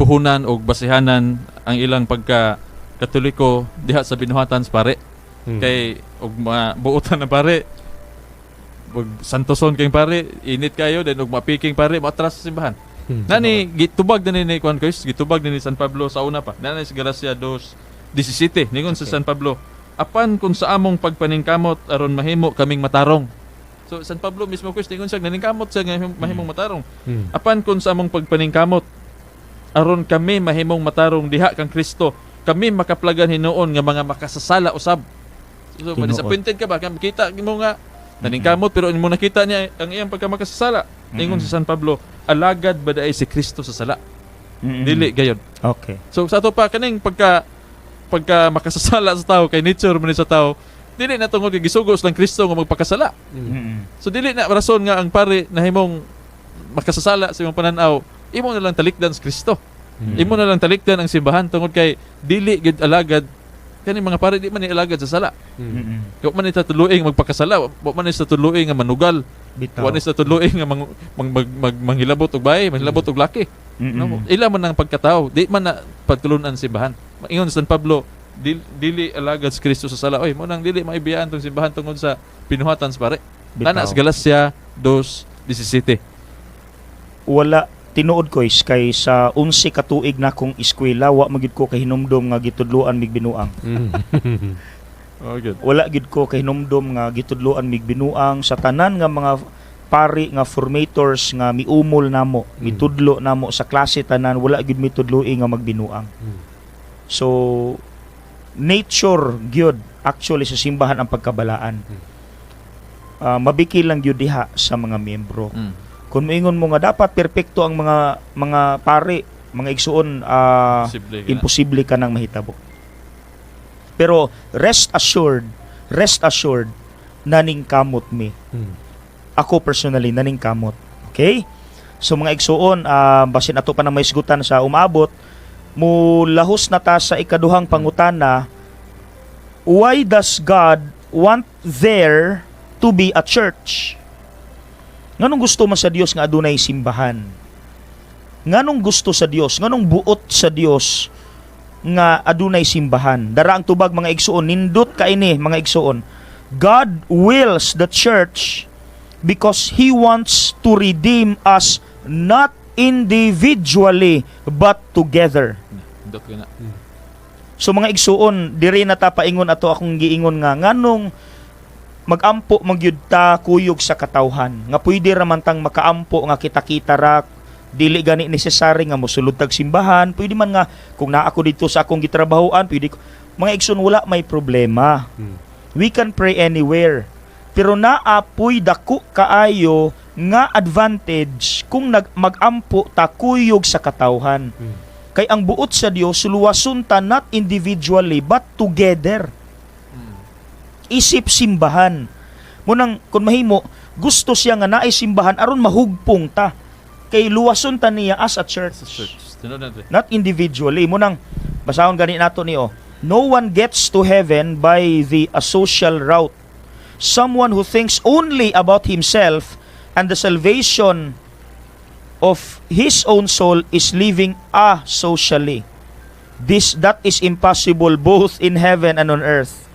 puhunan og basihanan ang ilang pagka Katoliko diha sa binuhatan sa pare. Kay og mga buotan na pare, og santoson kay pare, init kayo then og mapiking pare, moatras sa simbahan. Nani gitubag na ni kuan, guys, gitubag na ni San Pablo sa una pa. Nani sa Galacia 2:17, ningon sa San Pablo, apan kung sa among pagpaningkamot aron mahimo kaming matarong. So San Pablo mismo, guys, ningon siya naningkamot siya nga mahimong matarong. Apan kung sa among pagpaningkamot aron kami mahimong matarong diha kang Kristo, Kami makaplagan hinuon nga mga makasasala usab. So Tinuod. disappointed ka ba? Kaya makita mo nga naningkamot, pero mo nakita niya ang iyang pagkamakasasala. Ingon si San Pablo, alagad ba diay si Kristo sa sala? Dili gayon. So sa ato pa kaning pagka pagka makasasala sa tao, kay nature man ni sa tao, dili na tungod kay gisugo lang Kristo nga magpakasala. So dili na rason nga ang pare nahimong makasasala sa imong pananaw, imo na lang talikdan sa Kristo. Imo na lang talikdan ang simbahan tungod kay dili gid alagad kani mga pare, di man ni alagad sa sala. Wa man ni sa tuluing magpakasala, wa man ni sa tuluing nga manugal, Bitaw. wa ni sa tuluing nga mang, mang, mag, mag, manghilabot og bahay, manghilabot og laki. No, ila man ang pagkatao, di man na pagtulunan simbahan. Ingon San Pablo, dili alagad si Kristo sa sala. Oy, mo nang dili maibiyaan tong simbahan tungod sa pinuhatan sa pare. Bitaw. Tana sa Galacia 2:17. Wala, tinuod ko is kay sa 11 ka tuig na akong eskwela, wa magyud ko kahinumdom nga gitudloan mig binuang. Oh, good. Wala gid ko kahinumdom nga gitudloan mig binuang sa tanan nga mga pari nga formators nga miumol namo, mitudlo namo sa klase tanan, wala gid mitudloi nga magbinuang. So nature gyud actually sa simbahan ang pagkabalaan. Ah, mabiki lang gyud diha sa mga miyembro. Kung moingon mo nga dapat perpekto ang mga pare, mga igsuon, Posible ka na. imposible ka nang mahitabo. Pero rest assured, naningkamot mi. Ako personally, naningkamot. Okay? So mga igsuon, basin ato pa na may isgutan sa umabot, mulahos na ta sa ikaduhang pangutana: why does God want there to be a church? Nganong gusto man sa Dios nga adunay simbahan? Nganong gusto sa Dios? Nganong buot sa Dios nga adunay simbahan? Dara ang tubag, mga igsuon, nindot kaini, mga igsuon. God wills the church because He wants to redeem us not individually but together. Nindot ka na. So mga igsuon, diri na ta paingon ato akong giingon nga nganong magampo magyud ta kuyog sa katawhan, nga pwede ra man tang makaampo nga kita-kita ra, dili gani necessary nga mosulod tag simbahan. Pwede man nga kung naa ako dito sa akong gitrabahoan, pwede ko. Mga igsoon, wala may problema. We can pray anywhere, pero naa puy dako kaayo nga advantage kung nag magampo ta kuyog sa katawhan, kay ang buot sa Dios, luwason ta not individually but together isip simbahan. Munang kung mahimo, gusto siya nga naay simbahan aron mahugpong ta. Kay luwason ta niya as a church. Sa church. Tinuod na, Dre. Not individually. Munang basahon gani nato ni oh. No one gets to heaven by the asocial route. Someone who thinks only about himself and the salvation of his own soul is living asocially. This that is impossible both in heaven and on earth.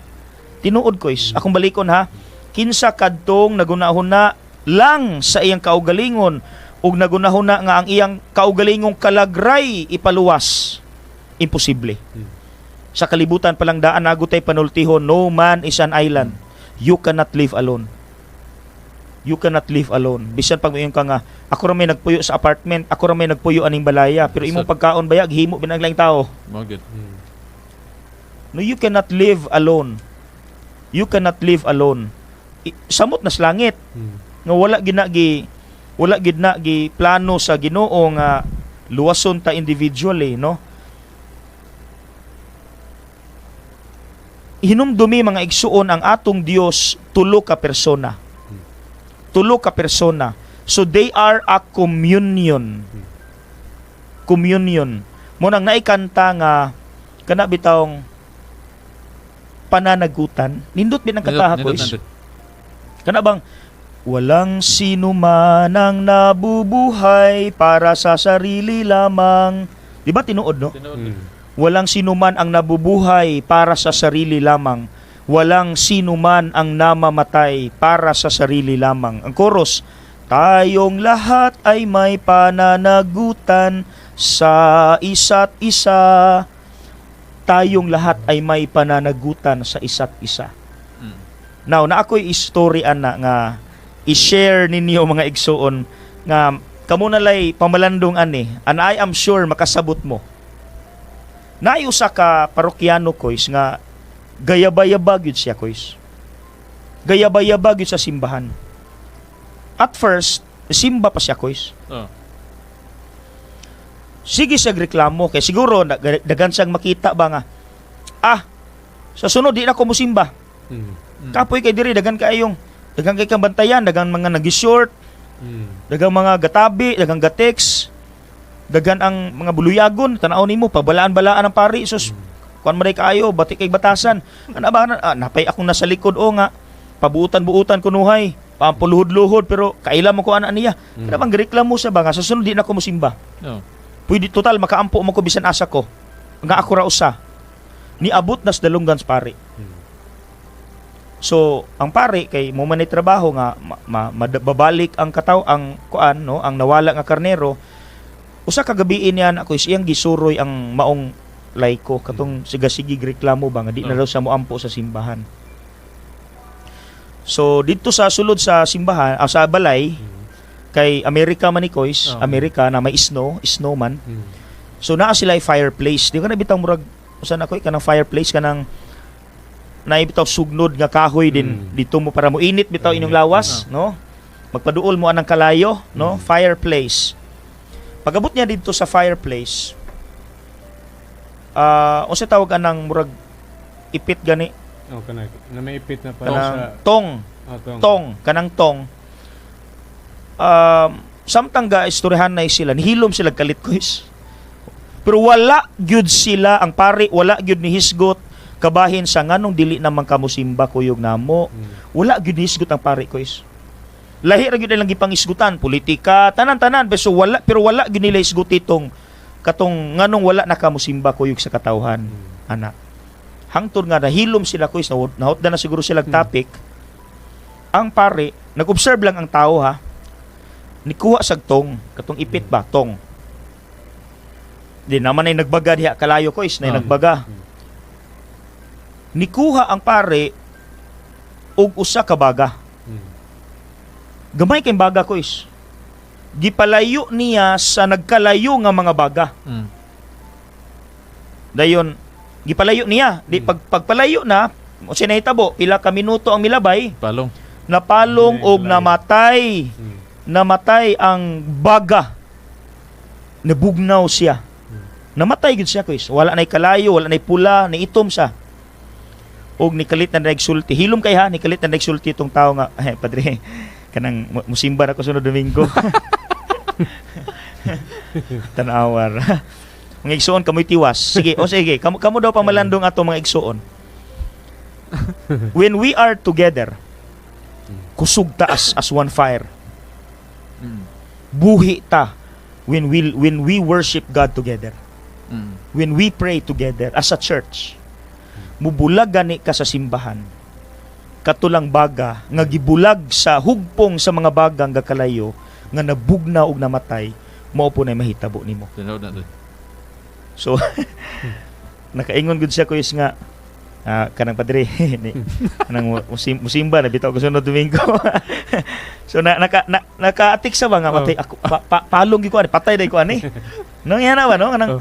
Tinuod ko is, akong balikon ha, kinsa kadtong nagunahuna lang sa iyang kaugalingon ug nagunahuna nga ang iyang kaugalingong kalagray ipaluwas, imposible. Sa kalibutan pa lang daan nagutay panultihon, no man is an island. You cannot live alone. You cannot live alone. Bisan pag moingon ka nga, ako ra may nagpuyo sa apartment, ako ra may nagpuyo aning balaya, pero imong pagkaon baya, gihimo binang laing tao. Mao good. No, you cannot live alone. You cannot live alone. Samot na sa langit nga wala gid na gi plano sa Ginoo nga luwason ta individually, no? Hinumdumi, mga igsuon, ang atong Dios tulo ka persona. Tulo ka persona. So they are a communion. Communion. Mo nang naikanta nga kana bitawng pananagutan. Nindot bin ang kanta Nindot ko is. na, Dre. Kana bang walang sino man ang nabubuhay para sa sarili lamang. Di ba tinuod, no? Tinuod. Walang sino man ang nabubuhay para sa sarili lamang. Walang sino man ang namamatay para sa sarili lamang. Ang chorus, tayong lahat ay may pananagutan sa isa't isa. Tayong lahat ay may pananagutan sa isa't isa. Now, na ako'y story ana nga i-share ninyo, mga igsuon, nga kamo na lay pamalandong ani, and I am sure makasabot mo. Naay usa ka parokyano, Kois, nga gayaba-yaba gyud siya, Kois. Gayaba-yaba gyud sa simbahan. At first, simba pa siya, Kois. Sige siya reklamo kay siguro daghan siyang makita ba nga, "Ah, sa sunod di na ko musimba." Kapoy kay diri, daghan kaayong, daghan kay kang bantayan, daghan mga nagi-short, daghang mga gatabi, daghang gatex, daghan ang mga buluyagon, tanaw nimo pabalaan-balaan ang pari, sus. Kuan man kaayo, bati kay batasan. Ana ba na, ah, napay akong nasa likod o nga pabuutan-buutan kunuhay, pampuluhod-luhod, pero kaila mo ko ana niya. Kana bang reklamo sa ba nga sa sunod di na ko musimba. Pwede, total makaampo mo ko bisan asa ko. Nga ako ra usa. Niabot na sa dalunggan sa pari. So, ang pare kay mo man ni trabaho nga babalik ang kataw, ang kuan, no, ang nawala nga karnero. Usa ka gabi niyan ako is iyang gisuroy ang maong laiko katong siga-sige reklamo ba nga di na daw sa moampo sa simbahan. So dito sa sulod sa simbahan, ah, sa balay, kay Amerika man ni, Kois, Amerika na may snow, snowman. So naa sila ay fireplace. Di ka na bitang murag usa na koy kanang fireplace, kanang naibitaw sugnod nga kahoy din dito mo para mo init bitaw inyong lawas, no? Magpaduol mo anang kalayo, no? Fireplace. Pagabot niya dito sa fireplace, ah, unsa tawag anang murag ipit gani? Oh, kanang na may ipit na para Kanang sa tong. Oh, tong. Tong, kanang tong. Samtang ga istoryahan na sila, nihilom sila kalit, Kois. Pero wala gyud sila, ang pari wala gyud ni hisgot kabahin sa nganong dili naman kamusimba kuyog namo. Wala gyud ni hisgot ang pari, Kois. Lahi ra gyud nilang gipangisgutan, politika, tanan-tanan, pero wala gyud nila hisgot itong katong nganong wala na kamusimba kuyog sa katawhan. Ana. Hangtod nga nahilom sila, Kois, nahutdan na siguro sila topic. Ang pare, nag-observe lang ang tao ha. Nikuha sa tong, katong ipit ba, tong. Di naman ay nagbaga diha kalayo, Kois, na nagbaga. Nikuha ang pare og usa ka baga. Gamay kay baga, Kois. Gipalayo niya sa nagkalayo nga mga baga. Dayon gipalayo niya. Di pag pagpalayo na, o sinahitabo, pila ka minuto ang milabay, Palong. Napalong Hindi, og layo. Namatay. Namatay ang baga. Nabugnaw siya. Namatay gid siya, Kois. Wala nay kalayo, wala nay pula, ni itom siya. Og nikalit na nagsulti. Hilom kay ha, nikalit na nagsulti itong tao nga, "Eh, padre, kanang musimba na ko sunod Domingo." Tanawar. Mga igsuon, kamoy tiwas. Sige, o sige, kamo, kamo daw pamalandong ato, mga igsuon. When we are together, kusog ta as one fire. Buhi ta when we worship God together. When we pray together as a church. Mubulag gani ka sa simbahan. Katulang baga nga gibulag sa hugpong sa mga baga nga kalayo nga nabugna og namatay, mao po na mahitabo nimo. Tinuod na to. So nakaingon gud siya, Kois, nga, "Ah, kanang padre ni kanang musimba na bitaw ko sunod Domingo." So na naka naatik sa ba nga matay ako palong gyud ko ani, patay day ko ani. No, yan na ba, no, kanang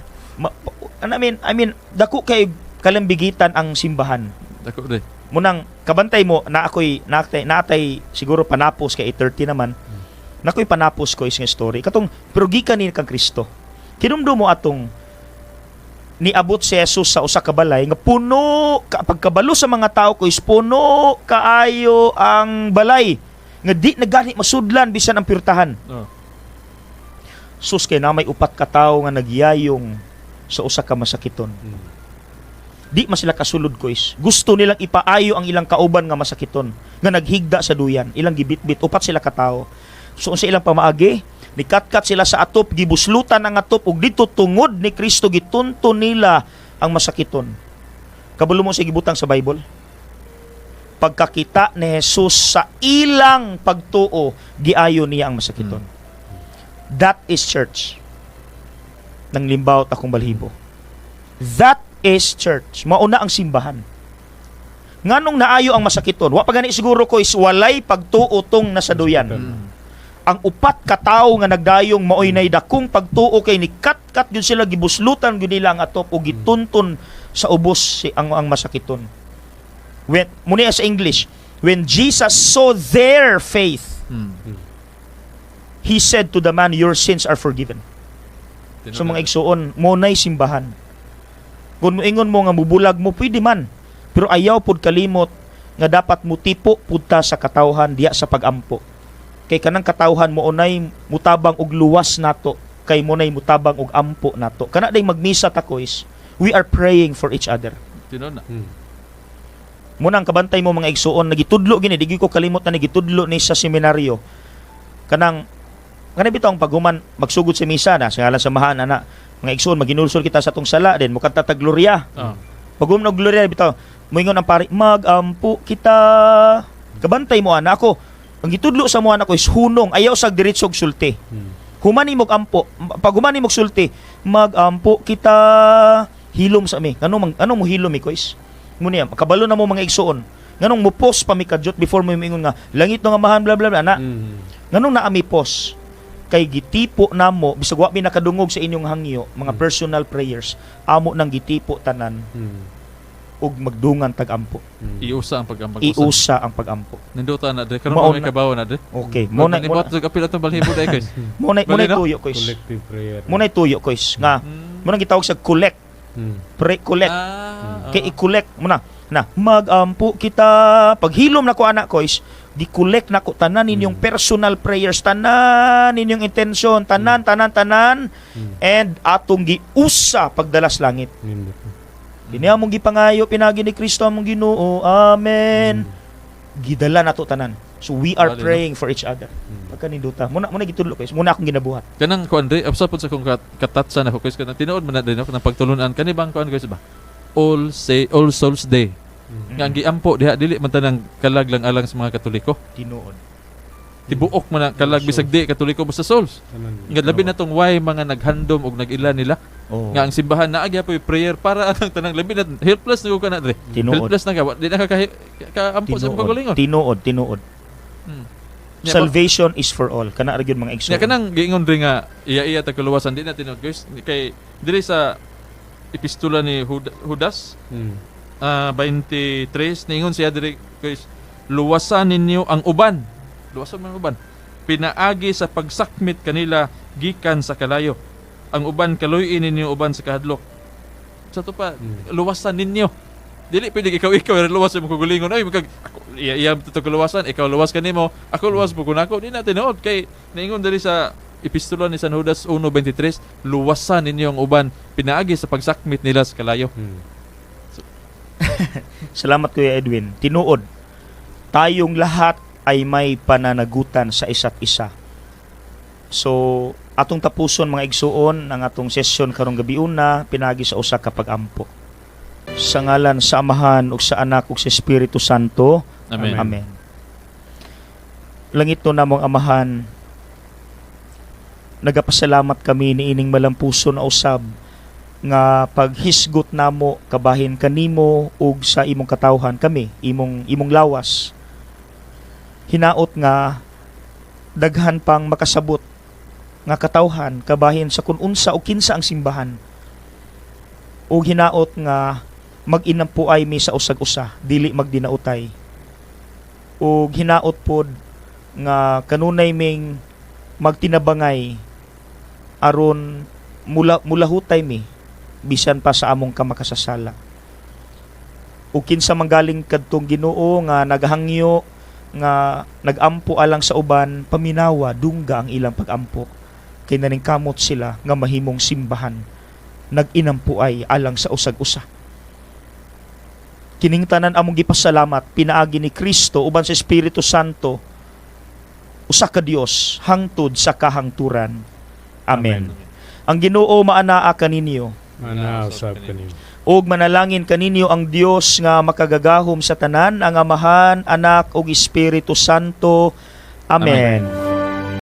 I mean dako kay kalambigitan ang simbahan. Dako de. Munang kabantay mo na ako'y natay siguro panapos kay 8:30 naman. Nakoy panapos ko is nga story katong, pero gikan ni kang Kristo. Kinumdum mo atong niabot si Jesus sa usa ka balay nga puno ka, pagkabalo sa mga tao ko is puno kaayo ang balay nga di na gani masudlan bisan ang pirtahan. Sus, kay na may upat ka tawo nga nagyayong sa usa ka masakiton. Di man sila kasulod ko is. Gusto nilang ipaayo ang ilang kauban nga masakiton nga naghigda sa duyan, ilang gibitbit, upat sila katao. So unsa ilang pamaagi? Nikatkat sila sa atop, gibuslutan ang atop ug dito tungod ni Kristo gitunto nila ang masakiton. Kabalo mo sa gibutang sa Bible? Pagkakita ni Jesus sa ilang pagtuo, giayo niya ang masakiton. That is church. Nang limbawot akong balhibo. That is church. Mauna ang simbahan. Nganong naayo ang masakiton? Wa pa gani siguro ko is walay pagtuo tong nasa duyan. Ang upat ka tawo nga nagdayong maoy nay dakong pagtuo kay ni kat Gikatkat gyud sila, gibuslutan gyud nila ang atop ug gitunton sa ubos si ang masakiton. When muni sa English, "When Jesus saw their faith, he said to the man, 'Your sins are forgiven.'" So mga igsuon, mo nay simbahan. Kung moingon mo nga mubulag mo, pwede man. Pero ayaw pud kalimot nga dapat mutipo pud ta sa katawhan diya sa pagampo. Kay kanang katawhan mo unay mutabang og luwas nato, kay mo nay mutabang og ampo nato. Kana day magmisa ta kois, we are praying for each other. Tinuod na. Muna ang kabantay mo, mga igsuon, nagitudlo gini, di gyud ko kalimot na nagitudlo ni sa seminaryo. Kanang kanang bitaw ang paghuman magsugod sa misa na sa ngalan sa Amahan ana, mga igsuon, maginulsol kita sa atong sala, then mukanta tag Gloria. Pag og Gloria bitaw, moingon ang pari, "Magampo kita." Kabantay mo ana ako. Ang gitudlo sa mo ana ko is hunong, ayaw sa diretso og sulti. Human nimo ampo, pag human nimo sulti, "Magampo kita," hilom sa mi. Ano mang ano mo hilom mi kois? Mo niya, kabalo na mo, mga igsuon. Nganong mo pause pa mi kadyot before mo moingon nga langit nga Amahan, blah blah blah na. Nganong naa mi pause? Kay gitipo namo bisag wa mi nakadungog sa inyong hangyo, mga personal prayers, amo nang gitipo tanan ug magdungan tag-ampo. Iusa ang pag-ampo. Iusa ang pag-ampo. Nindota na dre. Karon Mao pa may kabaw na dre. Okay, mo na mo mo na apil atong balhibo dai guys. mo na Bali, no? tuyo kois. Collective prayer. Mo na tuyo kois nga mo nang gitawag sa collect, pre collect. Kay i-collect mo na na "Magampo kita," paghilom na ko anak kois, gi-collect na ko tanan ninyong personal prayers, tanan ninyong intention, tanan, tanan, tanan, and atong giusa pagdala sa langit. Nindot. Kini among gipangayo pinagi ni Kristo among Ginoo. Amen. Gidala nato tanan. So we are Bali, no? praying for each other. Pagkaninduta. Muna muna gitudlo ko. Muna akong ginabuhat. Kanang kuan dre, usa pud sa kong katatsa na ko guys, kanang tinuod man na dre no, kanang pagtulunan kani bang kuan guys ba? All Souls Day. Nga ang giampo diha dili man tanang kalag lang alang sa mga Katoliko. Tinuod. Tibuok man na kalag bisag di Katoliko, basta souls. Tanan. Nga labi na tong why mga naghandom og nag-ila nila Oh. nga ang simbahan naa gyapon prayer para anang tanang, labi na helpless na ka na dre. Tinuod. Helpless na ka, di na ka kaampo sa imong kagalingon. Tinuod, tinuod. Nya, Salvation is for all. Kana ra gyud, mga igsoon. Nya kanang giingon diri nga iya-iya ta kaluwasan, di na tinuod guys, kay diri sa epistula ni Judas 23, niingon siya diri guys, "Luwasan ninyo ang uban." Luwasan man ang uban pinaagi sa pagsakmit kanila gikan sa kalayo. Ang uban, kaluy-i ninyo uban sa kahadlok. Sa to pa, luwasan ninyo. Dili pwede ikaw ikaw luwas sa imong kaugalingon. Ay magkag ako iya iya to kaluwasan, ikaw luwas kanimo, ako luwas mo kun ako. Di na tinuod kay niingon diri sa epistula ni San Judas 1:23, "Luwasan ninyo ang uban pinaagi sa pagsakmit nila sa kalayo." Salamat, Kuya Edwin. Tinuod. Tayong lahat ay may pananagutan sa isa't isa. So, atong tapuson, mga igsuon, ang atong sesyon karong gabi una pinagi sa usa ka pag-ampo. Sa ngalan sa Amahan ug sa Anak ug sa Espiritu Santo. Amen. Amen. Langit no namong Amahan, nagapasalamat kami niining malampuson na usab nga paghisgot namo kabahin kanimo ug sa imong katawhan, kami imong lawas. Hinaot nga daghan pang makasabot nga katawhan kabahin sa kun unsa o kinsa ang simbahan ug hinaot nga mag-inampuay mi sa usag usa, dili magdinautay, ug hinaot pod nga kanunay ming magtinabangay aron mula mulahutay mi bisan pa sa among kamakasasala. Ug kinsa manggaling kadtong Ginoo nga nagahangyo nga nagampo alang sa uban, paminawa, dungga ang ilang pagampo kay naningkamot sila nga mahimong simbahan nag-inampuay alang sa usag-usa. Kining tanan among gipasalamat pinaagi ni Kristo uban sa Espiritu Santo, usa ka Dios hangtod sa kahangturan. Amen. Ang Ginoo maanaa kaninyo. Maanaa usab kanimo. Ug manalangin kaninyo ang Dios nga makagagahom sa tanan, ang Amahan, Anak ug Espiritu Santo. Amen.